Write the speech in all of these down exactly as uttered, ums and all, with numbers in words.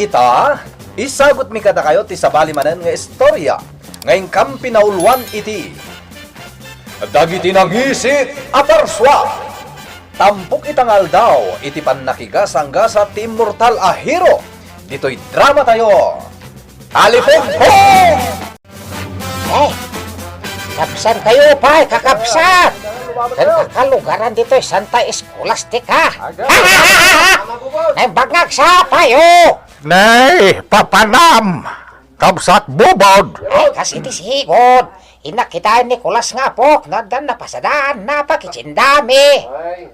Ta, isagutmi kadakayo ti sabali manen nga istorya nga inkam pinauluan iti Dagiti Nangisit a Parsua. Tampok ita nga aldaw iti pannakigasanggasa ti immortal a hero ditoy dramatayo. Talipugpog! Eh, kabsankayo pay, kakabsat! Ken kakalugaran ditoy Santa Escolastica. Naimbag nga agsapayo! Nay, papanam! Kabsat Bubod! Ay, kas iti sigud. Innak kitaen ni Kulas nga apok, naddan napasadan, napakitsindami. Ay,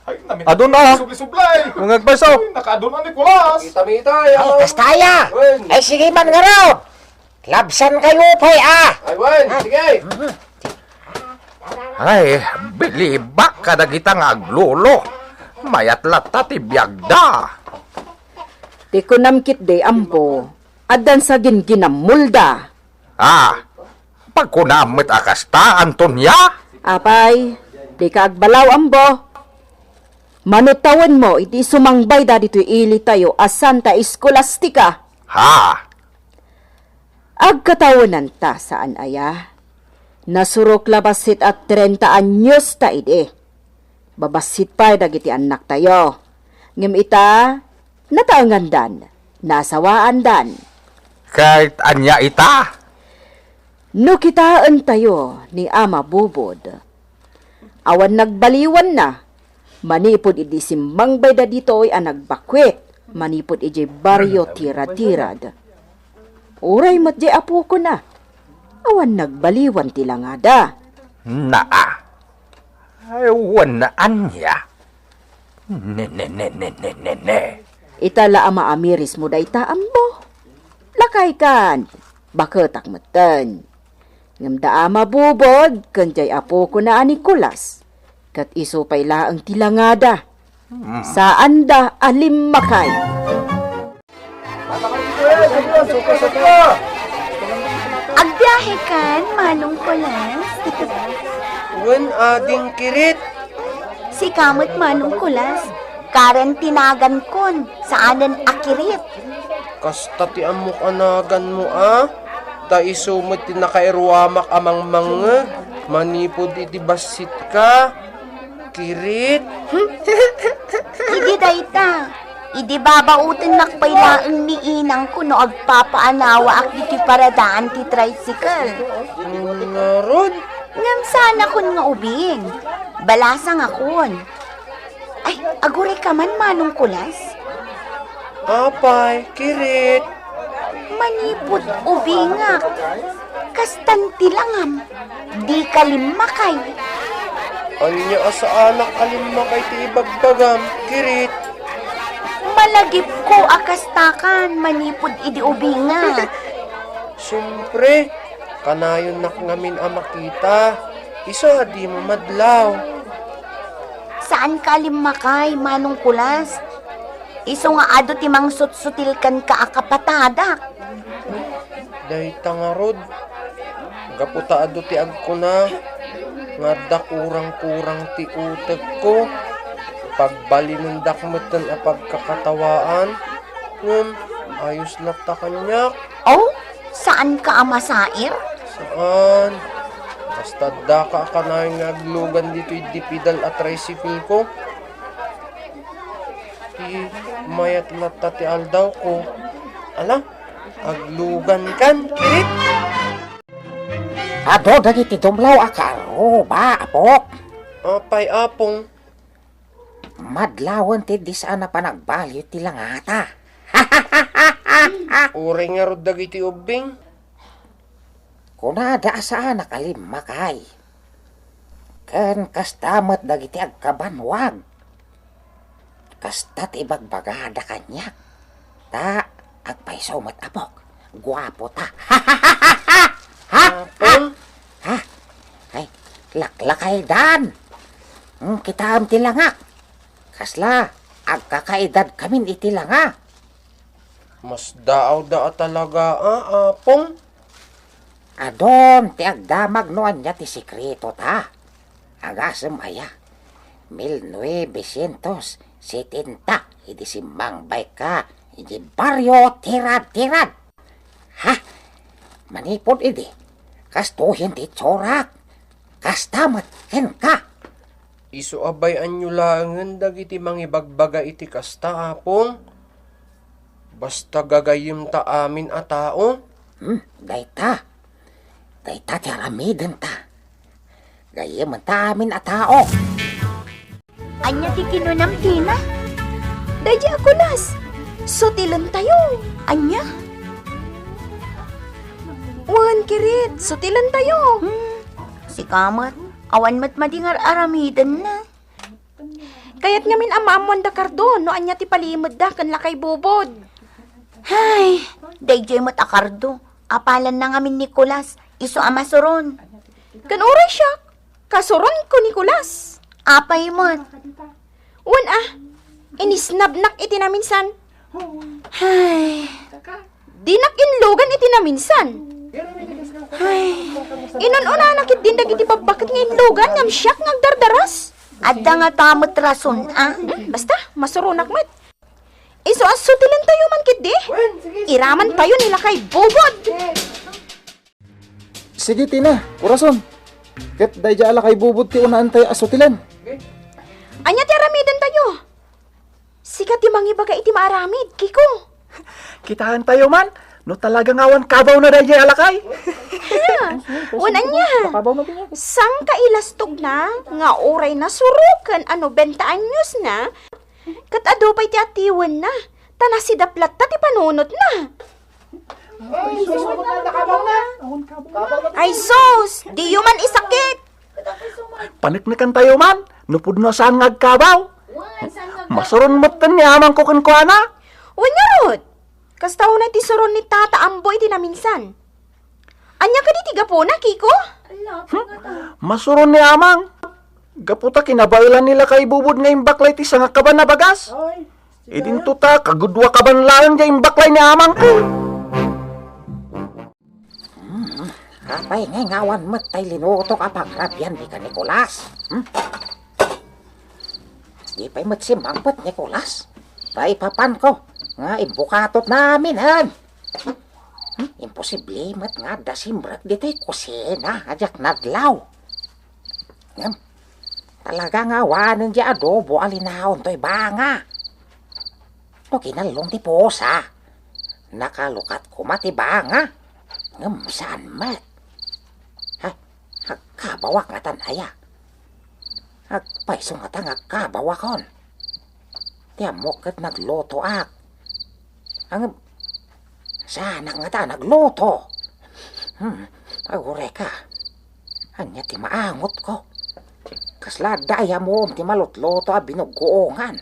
ay, namin Aduna. Subli-sublay. Mga agpayso. Ay, nakaaduna ni Kulas. Kita-mita, Ay, yan. Kastaya. Wen. Ay, sige man ngarud. Labsankayo pay, ah. Ay, wen, Ah. Sige. Mhm. Ay, bilibak kadagita nga aglolo. Mayat latta ti biagda. Ti kunam ketdi, ampo, addan sa gingginamulda. Ah, pagkunam met a kasta, Antonia? Apay, dika agbalaw, ampo. Mano tawenmo iti sumangbayda ditoy ilitayo a Santa Escolastica? Ha? Agkatawenanta saan aya? Nasurok la bassit a trenta anyos ta idi. Babassit pay dagiti annaktayo. Ngem ita, nataengandan, nasawaandan. Ket ania ita? No kitaentayo ni Ama Bubod, awan nagbaliwanna manipud idi simmangbayda ditoy a nagbakwit manipud idiay barrio Tiratirad. Uray met diay apokona, awan nagbaliwan ti langada. Naa. Ay, wen ania? Ne, ne, ne, ne, ne, ne, ne. Ita la a maamirismo dayta, ampo. Lakaykan, baketak metten. Ngem da a mabubod ken diay apokona a Nicolas, ket isu pay laeng ti langada. Hmm. Saanda a limmakay. Agbiahe kan, Manong Kulas? Wen, ading Kirit. Sika met, Manong Kulas. Karen ti nagankon, saanen a Kirit. Kasta ti ammok a naganmo, a? Ta isu met ti nakairuamak a mangmangngeg manipud iti bassitka. Kirit? Idi dayta, idi babaotennak pay laeng ni inangko no agpapaanawaak ditoy paradaan ti tricycle. Ngarud? Ngem saanakon nga ubing. Balasangakon. Ay, agurayka man, Manong Kulas? Apay, Kirit. Manipud ubingak, kastan ti langam, dika limmakay. Ania a saanak a limmakay ti ibagbagam, Kirit? Malagipko a kastakan manipud idi ubingak. Siempre, kanayonnak ngamin a makita. Isu a dimo madlaw. Saanka a limmakay, Manong Kulas. Isu nga adu ti mangsutsutil kenka a kapatadak. Dayta ngarud, gapu ta adu ti agkuna nga adda kurang-kurang ti utekko, pagbalinendak metten a pagkakatawaan, ngem ayos latta kaniak. Oh, saanka a masair? Saan. Basta addaka a kanayon nga aglugan ditoy idi pedal a tricycle ko. Ti mayat latta ti aldawko. Ala, aglugankan, Kirit? Adu dagiti dumlaw a karuba, apok. Apay, apong? Madlawen ti di saan a panagbaliw ti langata. Uray ngarud dagiti ubbing. Kunada a saanak a limmakay. Ken kasta met dagiti agkabanwag. Kasta ti ibagbagada kaniak. Ta, agpayso met, apok. Guapo ta. Ha? Apong? Ha? Ay, laklakaydan. Hmm, kitaem ti langa. Kasla, agkakaedad kamin iti langa. Masdaawda a talaga, a, apong? Adun ti agdamag no ania ti sekreto ta. Agasem aya, mil novecientos setenta idi simmangbayka Iti barrio Tirad-tirad. Ha? Manipud idi, kastoyen ti itsurak. Kasta met kenka. Isu a bay-anyo laengen dagiti mangibagbaga iti kasta, Apong. Basta gagayyemta amin a tao. Hmm, dayta. Dayta ti aramidenta. Gayyementa amin a tao. Ania ti kinunam, Tina? Daydi a kulas. Sutilentayo. Ania? Wen, Kirit, sutilentayo. Hmm, sika met. Awan met madi nga ar-aramidenna. Kayat ngamin a maammoan da Cardo no ania ti palimedda ken Lakay Bubod. Hay, daydiay met a Cardo. Apalanna ngamin ni Kulas, isu a masuron. Ken uray siak, kasuronko ni Kulas. Apay met? Wen a, inisnabnak iti naminsan. Hay. Dinak inlugan iti naminsan. Ay, inun-unana ketdin dagiti babbaket nga inlugan ngem siak nga agdardaras. Adda ngata met rason a. Hmm, basta, masuronak met. Isu a sutilentayo man ketdi. Iramantayo ni Lakay Bubod. Sige, Tina, kurason. Ket daydiay a Lakay Bubod ti unaentayo a sutilen. Ania ti aramidentayo? Sika ti mangibaga iti maaramid, Kiko. Kitaentayo man, no talaga nga awan kabawna daydiay a lakay. Wen ania? Sangka ilastogna nga uray nasuroken a nobenta anyosna, ket adu pay ti atiwenna, ta nasidap latta ti panunotna. Ay sus, diyo man isakit! Paneknekantayo man, no pudno a saan nga agkabaw. Masuron metten ni amangko kenkuana. Wen ngarud, kasta unay ti suron ni Tata Ambo iti naminsan. Ania kadi ti gapuna, Kiko? Hmm? Masuron ni amang. Gapu ta kinabaelan ni Lakay Bubod nga imbaklay ti sangakaban a bagas. Idinto ta kagudua kaban laeng ti imbaklay ni amangko. Hmm, apay ngay nga awan met tay linutok a pangrabian ni ka Nicolas? Hmm? Di pay met simmangpet, Nicolas. Paipapanko nga imbukatotna amin, hen? Hmm? Imposible met nga adda simrek ditoy kusina a diak nadlaw. Ngem, talaga nga awanen di adobo a linaon toy banga. No kinallong ti pusa, nakalukat koma ti banga. Ngem saan met. Ha? Agkabawak ngatan aya? Agpayso ngata nga agkabawakon? Ti ammok ket naglutoak. Ngem, saanak ngata a nagluto? Hmm, agurayka. Ania ti maangotko? Kasla adda aya muom ti malutluto a binuggoongan?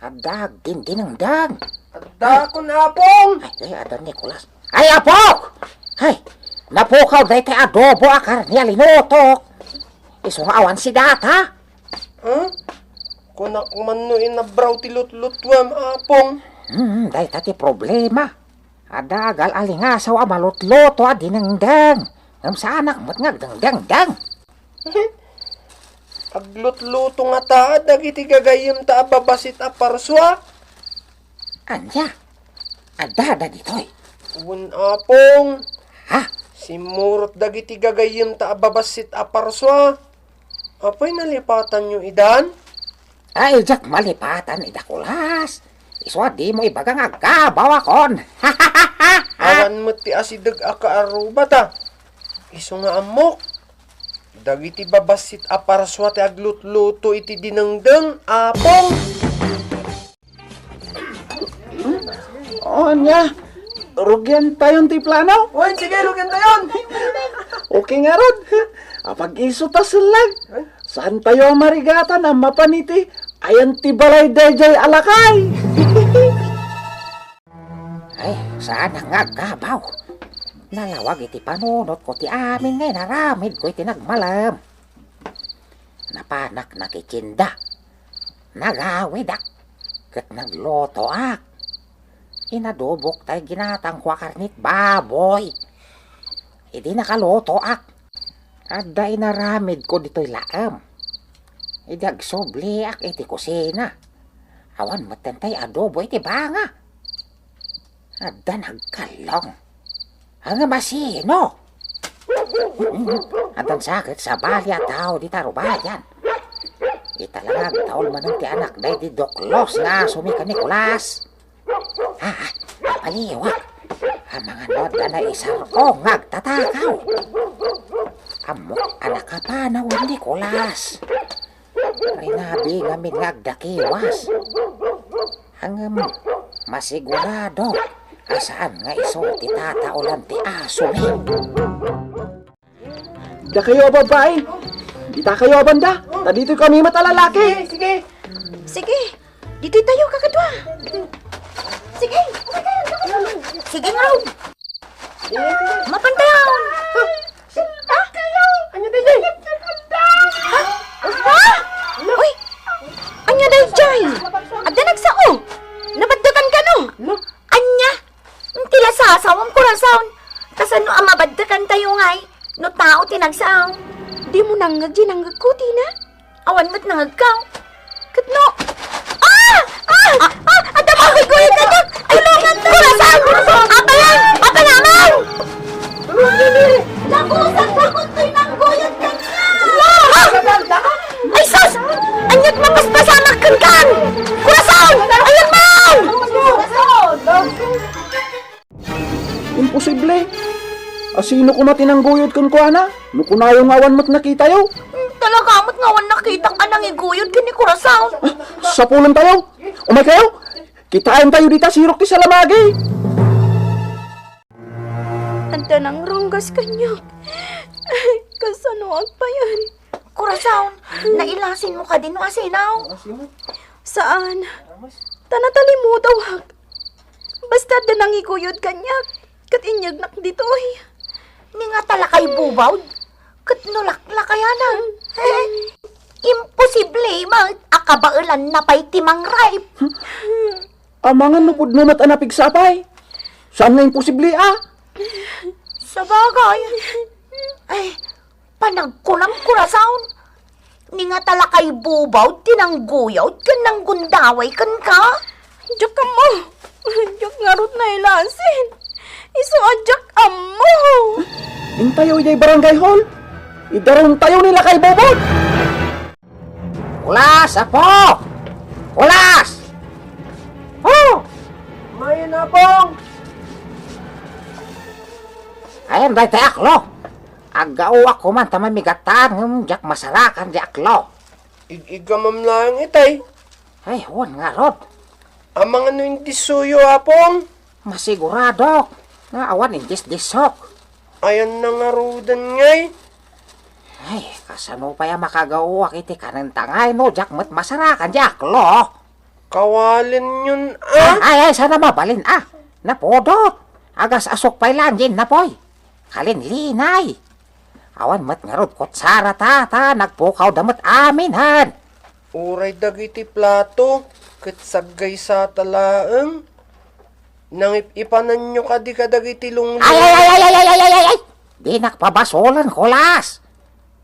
Adda agdindinengdeng. Adda kon Apong. Ay, ay, adda Nicolas. Ay, Apok! Ay, napukaw daytoy adobo a karne a linutok. Isu nga awan sidata. Ha? Kunak man no inabraw ti lutlutuam, Apong. Hmm, dayta ti problema. Adda agal-alingasaw a malutluto a dinengdeng. Ngem saanak met nga agdengdengdeng. Aglutluto ngata dagiti gagayyemta a babasit a parsua. Ania? Adda dagitoy? Wen, Apong. Ha? Simmurot dagiti gagayyemta a babasit a parsua. Apay nalipatanyo idan? Ay, diak malipatan ida Kulas. Isu a dimo ibaga nga agkabawakon. Awan met ti asideg a kaarrubata. Isu nga ammok. Dagiti babassit a parsua ti aglutluto iti dinengdeng, Apong. O, ania? Rugiantayon ti plano? Wen, sige, rugiantayon. Okay ngarud. Apag-isu ta sellag. Saantayo a marigatan a mapan iti ayan ti balay daydiay a lakay. Ay, saanak nga agkabaw. Nalawag iti panunotko ti amin nga inaramidko iti nagmalem. Napanak nakitienda. Nagawidak. Ket naglutoak. Inadobok tay ginatangko a karnik baboy. Idi nakalutoak, adda inaramidko ditoy laem. Idi agsubliak iti kusina, awan metten tay adobo iti banga. Adda nagkallong. Ngem asino? Addan sa ket sabali a tao dita rubayan. Ita la nga agtaul manen ti anakda idi doklos nga asomi ken ni Kulas. Ah, ah, apaliwak. Amangan no adda naisar-ong nga agtatakaw. Ammok a nakapanawan ni Kulas. Rinabi ngamin nga agdakiwas. Ngem, masiguradok a saan nga isu ti tataulan ti asomi. Dakayo a babbai, ditakayo a banda, ta ditoy kami met a lalaki. Sige, sige. Sige, ditoy tayo, kakadua. Sige, sige, kakadua. Sige, nga. Mapantayon. Ania daydiay? Ha? Ha? Uy! Ania daydiay? Adda nagsao. Nabaddekan kano? Ania? Ti la sasawam, Corazon. Kasano a mabaddekan tayo ngay? No tao ti nagsao. Dimo nangngeg ti nangngegko, Tina? Awan met nangngegko. Ket no. Ah! Ah! Ah! Ah! Adda naguyod kaniak! Ay, tulongan! Corazon! Apay! Apay naman! Lagusan ka kung tinangguyod kaniak! Ah! Ay, sus! Ania't mapaspasamak kenka! Corazon! Ayan man! Imposible! Asino koma ti nangguyod kenkuana? No kunayo nga awan met nakitayo? Hmm, talaga met nga awan nakitak a nangiguyod ken ni Corazon. Ah, sapulentayo! Umaykayo! Kitaentayo dita sirok ti salamagi! Adda nangrunggas kaniak. Kasano agpayan? Corazon, nailasinmo kadi no asino? Saan. Ta natalimutawak. Basta adda nangiguyod kaniak, ket inyegnak ditoy. Ni nga talakay bubawd, ket no laklakayanan. Eh, imposible met a kabaelanna pay ti mangrape. Amangan no pudno met a napigsa pay. Saan nga imposible a? Sabagay. Ay, panagkunam, Corazon. Ni nga talakay bubawd ti nangguyod ken nanggundaway kenka? Diak ammo. Diak ngarud nailasin. Isu a diak ammo. Intayo idiay barangay hall. Idarumtayo ni lakay bubawd. Kulas, Apo! Kulas! Oh! Mayat, Apong! Ayan, dayta aklo. Aggaoak koman ta mamigattan, ngem diak masarakan di aklo. Ig-igamam laeng itay. Ay, wen ngarud. Amangan no indisuyo, Apong? Masiguradok nga awan indisdisok. Ayanna ngaruden ngay? Ay, kasano pay a makagaoak iti kanenta ngay no diak met masarakan di aklo? Kawalenyon, a? Ay, ay, sana mabalin, a. Napudot. Agas-asok pay laeng di innapoy. Kalinlinay. Awan met ngarud kutsara ta, ta nagpukawda met amin, han. Uray dagiti plato, ket saggaysata laeng. Nangip-ipananyo kadi kadagiti lunglo? Ay, ay, ay, ay, ay, ay, ay, ay, ay, ay! Dinak pabasolen, Kulas.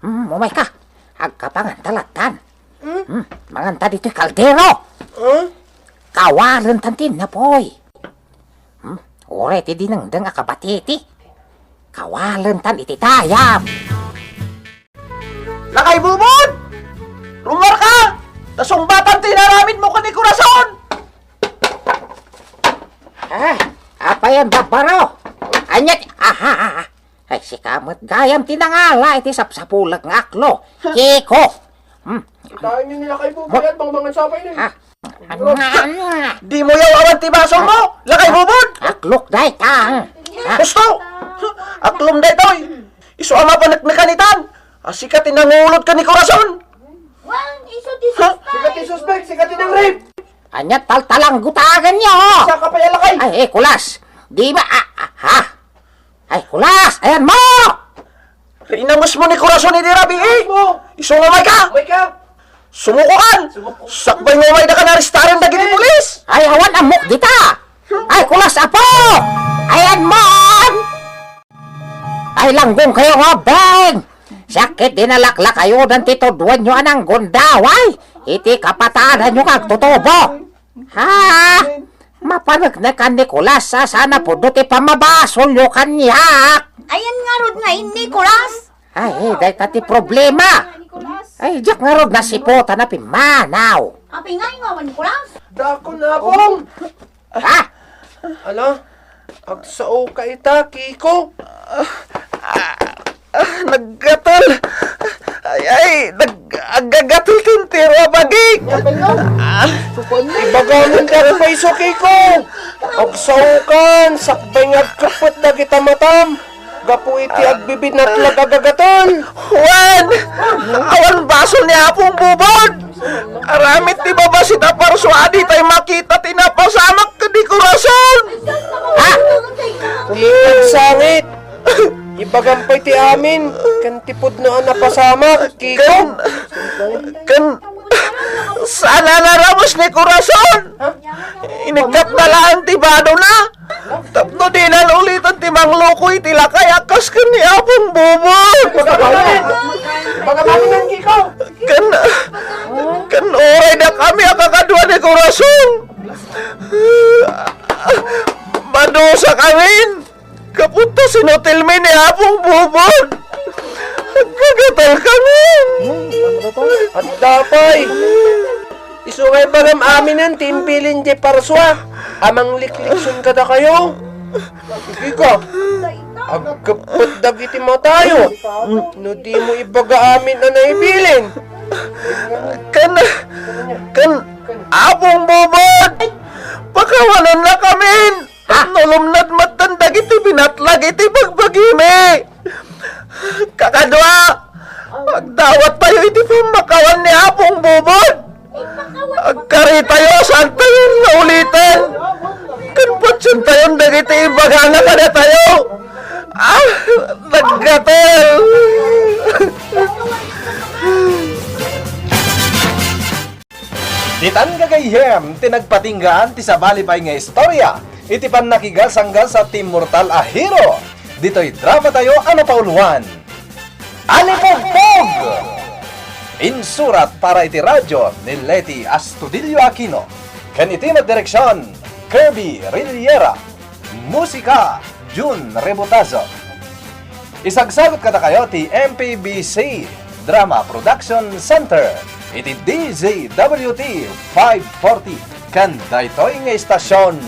Hmm, umayka. Agkapanganta lattan. Hmm? Hmm, manganta ditoy kaldero. Huh? Kawalentan ti innapoy. Hmm? Uray ti dinengdeng a kabatiti. Kawalentan iti tayab. Lakay Bubon! Rummuarka! Ta sungbatan ti inaramidmo ken ni Corazon! Ah, apayan, Barbaro? Aniat, aha, aha. Ay, sika met gayam ti nangala iti sapsapulek nga aklo. Kiko! Hmm. Kitaenyo ni Lakay Bubon, bangbangan sapay na. Ha? Dimo yaw awan ti basongmo, Lakay Bubon! Aklok dayta. Ha? Husto! Aklom daytoy! Isu a mapaneknekan itan! A sika ti nangulod ken ni Corazon! Wen, isu ti suspek! Sika ti suspek! Sika ti nangrape! Ania taltalanggotaganyo? Saka pay a lakay! Ay, eh, Kulas! Di ba, ah, ah, ha? Ay, Kulas! Ayanmo! Rinamesmo ni Corazon idi rabii! Rinamesmo! Isu nga umayka! Umayka! Sumukokan! Sumuko! Sakbay nga umaydakan, arestaren dagiti pulis! Ay, awan ammok dita! Ay, Kulas, Apo! Ayanmon! Ay, langgongkayo nga ubbing! Siak ket dinalaklakayodan ti tuduenyo a nanggundaway iti kapatadanyo nga agtutubo! Ha? Mapaneknek a Nicolas, a saan a pudno ti pammabasolyo kaniak. Ayan ngarud nga in Nicolas? Ay, eh, dayta ti problema. Diak ngarud nasiputan a pimmanaw. Apay nga, Nicolas? Dakon, Apong. Ha? Ala, agsaoka ita, Kiko. Ah, ah, naggatel. Ay, ay, nag-, aggatel ti entero a bagik. Ah, ibagam dayta payso, Kiko. Agsaokan, sakbay nga agkeppet dagita matam. Gapu iti agbibinatlag a gagatel. Wen, awan basol ni Apong Bubod. Aramid ti babassit a parsua a ditay makita ti napasamak ken ni Corazon. Ha? Kumitag sangit. Ibagam pay ti amin ken ti pudno a napasamak, Kiko. Ken, ken, saan a naramos ni Corazon. Inikkatna laeng ti badona. Tapno dinan ulitan ti mangloko iti lakay a kas ken ni Apong Bubod. Baga manen, Kiko. Ken, ken uray dakami a kakadua ni Corazon. Madusa kamin. Gapu ta sinutilmi ni Apong Bubod. Agkagatal kamin. Adda pay. Isu nga ibagam aminen ti imbilin diay parsua a mangliklikson kadakayo. Ika, agkeppet dagiti matayo no dimo ibaga amin a naibilin. Ken, ken, Apong Bubod, pakawanennakamin. Tapno lumnad metten dagiti binatlag iti bagbagimi. Kakadua, agdawattayo iti pammakawan ni Apong Bubod. Agkaritayo, saantayo nga uliten. Ken patientayon dagiti ibagana kadatayo. Ah, naggatel. Ditan gagayyem ti nagpatinggaan ti sabali pay nga istorya iti pannakigalsanggalsa ti immortal a hero ditoy dramatayo a napauluan, Alipugpog! Insurat para iti radio ni Leti Astudillo Aquino, ken iti met direksion, Kirby Rillera. Musika, Jun Rebotazo. Isagsagut kadakayo ti M P B C Drama Production Center iti D Z W T five forty ken daytoy nga istasion.